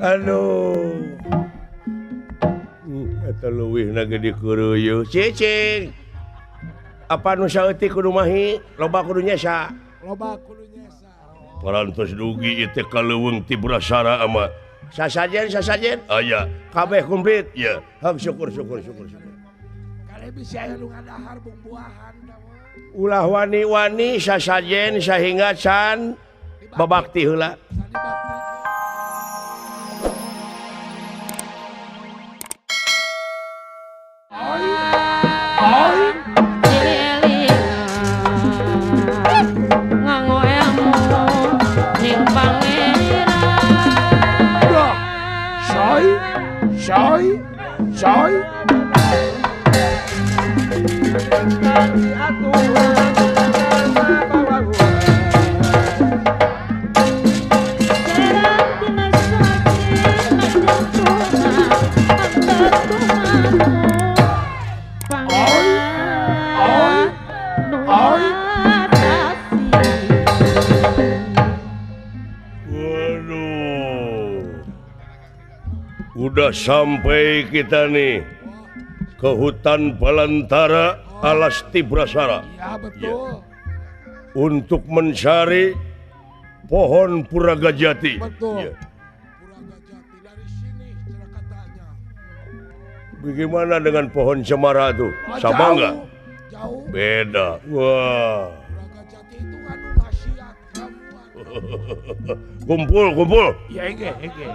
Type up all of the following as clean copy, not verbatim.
Aduh. Eta leuwihna ge dikuruyuh. Cicing. Apa nu saeutik kudu mahi, loba kudu nyesa. Loba kudu nyesa. Parantos dugi ieu teh ka leuweung ti Brasara ama. Sasajen sasajen aya kabeh komplit ya. Hak syukur syukur syukur syukur. Kale bisa aya nu ngadahar bumbuahan. Ulah wani-wani sasajen sahingga can babakti heula. Soy, soy. Udah sampai kita nih ke hutan belantara alas Tibrasara. Ya, betul. Ya. Untuk mencari pohon Puragajati. Betul. Ya. Puragajati dari sini katanya. Bagaimana dengan pohon cemara tuh? Oh, sama enggak? Jauh. Beda. Wah. Puragajati itu kan khasiat ramuan. Kumpul, kumpul. Ya, ege, ege.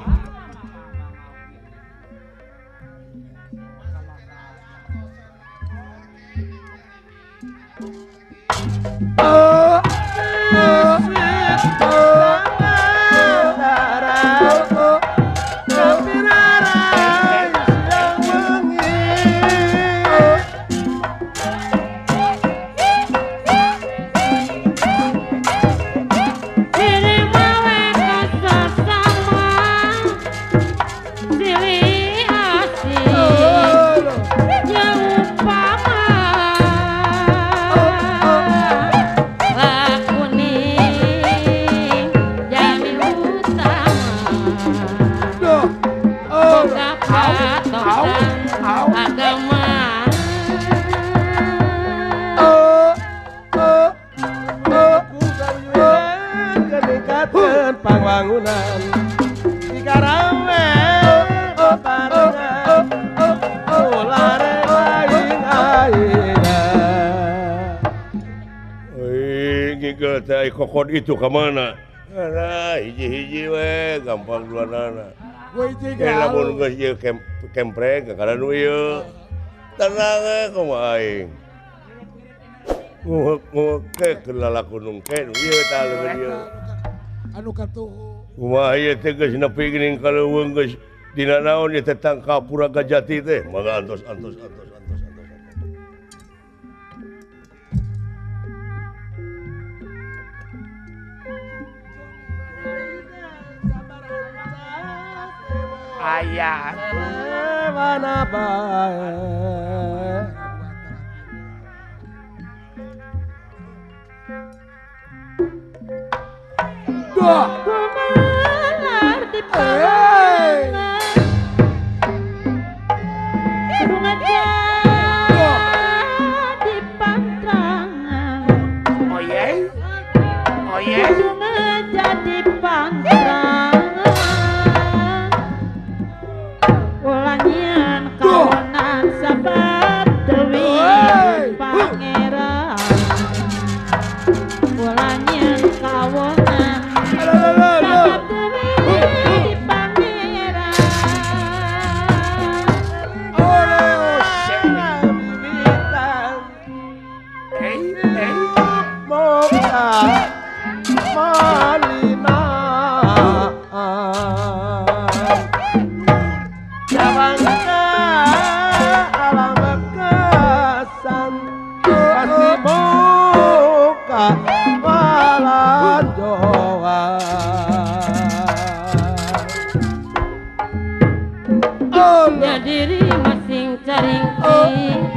Kokod itu ke mana? Alah, hiji-hiji we, gampang duanana. Eh, lamun geus ieu kempreng kakara nu ieu. Tenang we kumaha aing. Nguheuk-nguheuk ke lalakunung ke nu ieu tah leuweung ieu. Anu katuhu. Kumaha ieu teh geus nepi geuning ka leuweung geus dina naon ieu teh tangkap Puragajati teh. Mangga antos antos antos antos antos. Ayah mana bae dah gumelar di pangan bunga di pantrangan. Oh ye, oh ye, bunga jadi pantrangan. Ulangian kawanan sahabat Dewi Pangeran. Ulangian kawanan sahabat Dewi Pangeran. Nya diri masing caringking,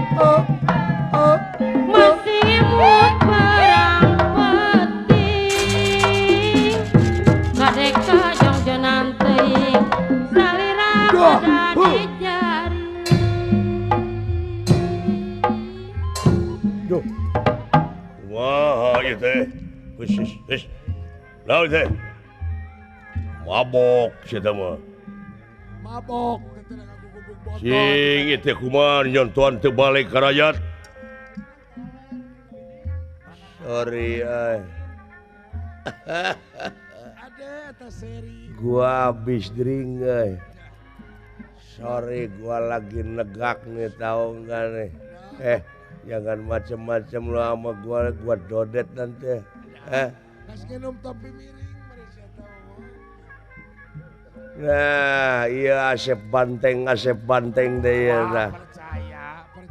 masing imut perang penting. Kadeka jongjonan teuing Kumaha ieu teh? Hus hus. Naon teh? Mabok sia teh mah. Mabok sing ieu teh kumaha nyontohan teu balik ka rakyat. Sorry ay. Gua habis drink ay. Sorry gua lagi negak nih tahu enggak nih. Jangan macem-macem lu sama gua, gua dodet nanti. Nah, iya Asep banteng deh ya nah.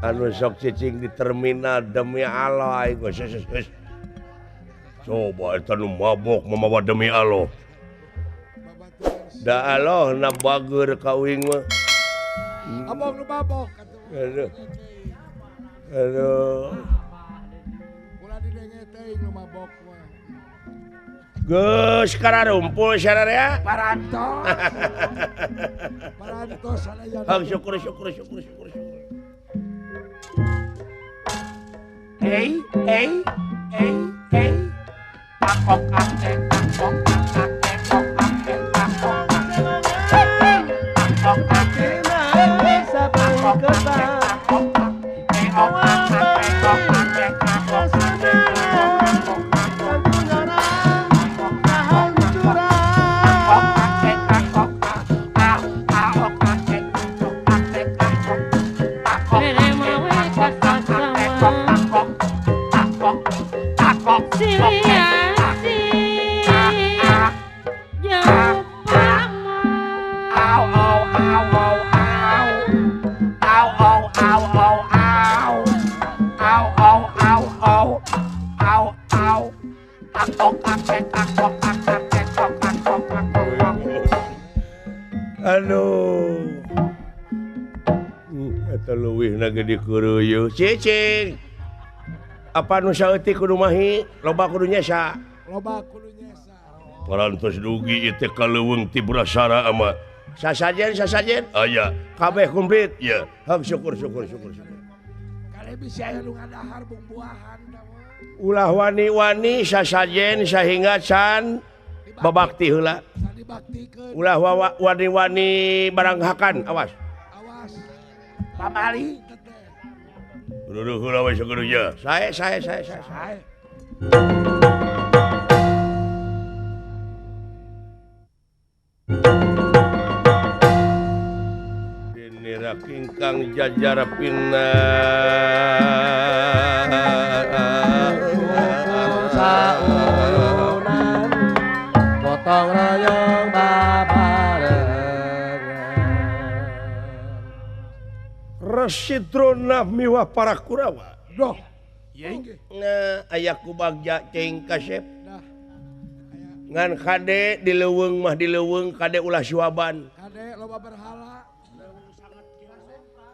Anu sok cicing di terminal demi Allah aing geus. Coba eta nu mabok mamawa demi Allah. Da Allah na bager ka uing mah. Abong nu mabok atuh. Aduh. Aduh. Ulah didenge teuing nu mabok mah. Geus kararumpul sararea. Parantos. Parantos sadaya. Hang syukur syukur syukur syukur. Hey hey hey hey. Akok ak akok ak akok ak akok akok ak Aduh, eta leuwihna ge dikuruyuh. Cicing. Apa nu saeutik kudu mahi, loba kudu nyesa. Loba kudu nyesa. Parantos dugi ieu teh ka leuweung ti Brasara ama. Sasajen sasajen. Aya, kabeh komplit. Ieu, hang syukur syukur syukur syukur. Kale bisi aya nu ngadahar bumbuahan Ulah wani-wani sasajen sahingga can babakti heula. Ulah wani-wani barang hakan, awas. Awas. Pamali teteh. Duduh heula we sageureuh. Sae sae sae sae. Dinira kingkang jajara pinna. Saurunan gotong royong babarengan. Resi Drona miwah para Kurawa. Doh. Iya nggih. Nah, aya ku bagja cing kasep. Ngan kade di leuweung mah di leuweung kade ulah suaban. Kade loba berhala.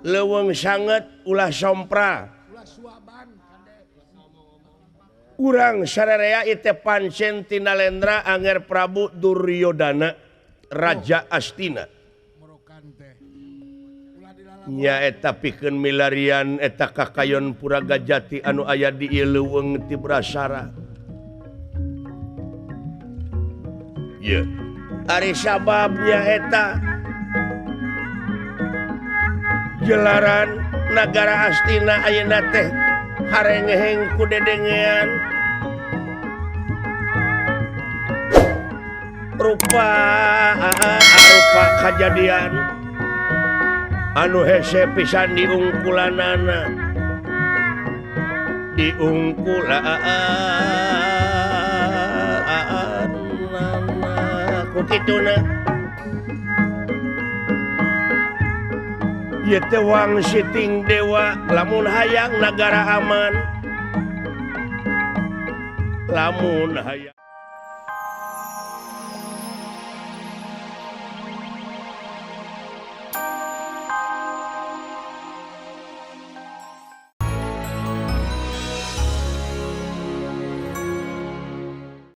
Leuweung sanget ulah sompra. Ulah suaban kade. Urang sararea ite pancen Tinalendra Anger Prabu Duryodana Raja Astina. Nyaeta pikeun milarian eta kakayon Puragajati anu aya di ieu leuweung ti Brasara. Ye. Ari sabab nyaeta jelaran nagara Astina ayeuna teh harengeheng ku dedengean rupa rupa kajadian anu hese pisan diungkulanana diungkulanana ku kituna ieu teh wangsiting dewa lamun hayang nagara aman lamun hayang.